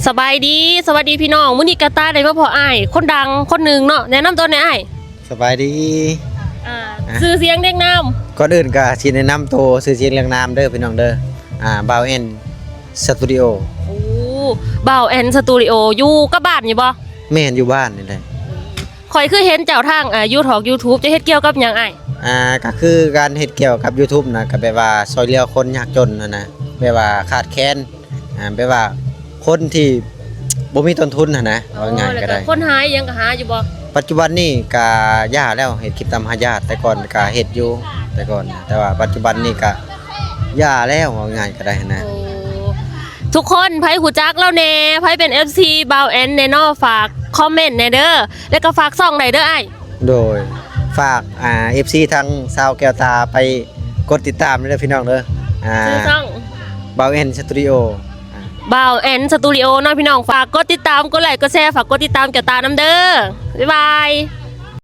ສະບາຍດີ ສະຫວັດດີພີ່ນ້ອງ ມື້ນີ້ກະຕາໄດ້ມາພໍ້ອ້າຍຄົນດັງຄົນໜຶ່ງເນາະ ແນະນຳຕົວແດ່ອ້າຍ. ສະບາຍດີ ອ່າ ອ່າ ຊື່ສຽງຮຽງນາມ. ກ່ອນອື່ນກະຊິແນະນຳໂຕ ຊື່ສຽງຮຽງນາມເດີພີ່ນ້ອງເດີ ອ່າ ບ່າວແອນສະຕູດິໂອ. ໂອ້ ບ່າວແອນສະຕູດິໂອ ຢູ່ກັບບ້ານນີ້ບໍ່? ແມ່ນ ຢູ່ບ້ານນີ້ແຫຼະ. ຂ້ອຍຄືເຫັນເຈົ້າທາງ ອ່າ ຢູທອກ ຢູທູບ ເຈົ້າເຮັດກ່ຽວກັບຫຍັງອ້າຍ? ອ່າ ກະຄືການເຮັດກ່ຽວກັບຢູທູບນະ ກະແບບວ່າຊ່ອຍເຫຼືອຄົນຍາກຈົນຫັ້ນນະ ແບບວ່າຂາດແຄນ ອ່າ ແບບວ່າຄົນທີ່ບໍ່ມີຕົ້ນທຶນຫັ້ນນະ ເວົ້າງ່າຍກະໄດ້. ຄົນຫາຫຍັງກະຫາຢູ່ບໍ່? ປັດຈຸບັນນີ້ກະຢ່າແລ້ວ ເຮັດຄລິບຕາມຫາຍາດ ແຕ່ກ່ອນກະເຮັດຢູ່ ແຕ່ກ່ອນ ແຕ່ວ່າປັດຈຸບັນນີ້ກະຢ່າແລ້ວ ເວົ້າງ່າຍກະໄດ້ຫັ້ນນະ. ໂອ້ ທຸກຄົນ ໃຜຮູ້ຈັກລາວແດ່ ໃຜເປັນເອັຟຊີບ່າວແອນແດ່ເນາະ ຝາກຄອມເມັນແດ່ເດີ ແລ້ວກະຝາກຊ່ອງໄດ້ເດີອ້າຍ. ໂດຍ ຝາກ ອ່າ ເອັຟຊີທັງຊາວແກ້ວຕາໄປກົດຕິດຕາມເດີພີ່ນ້ອງເດີ ອ່າ ຊື່ຊ່ອງ ບ່າວແອນສະຕູດິໂອ ບ່າວແອນສະຕູດິໂອເນາະພີ່ນ້ອງ ຝາກກົດຕິດຕາມ ກົດໄລ້ ກົດແຊ ຝາກກົດຕິດຕາມແກ້ວຕານຳເດີ ບາຍບາຍ.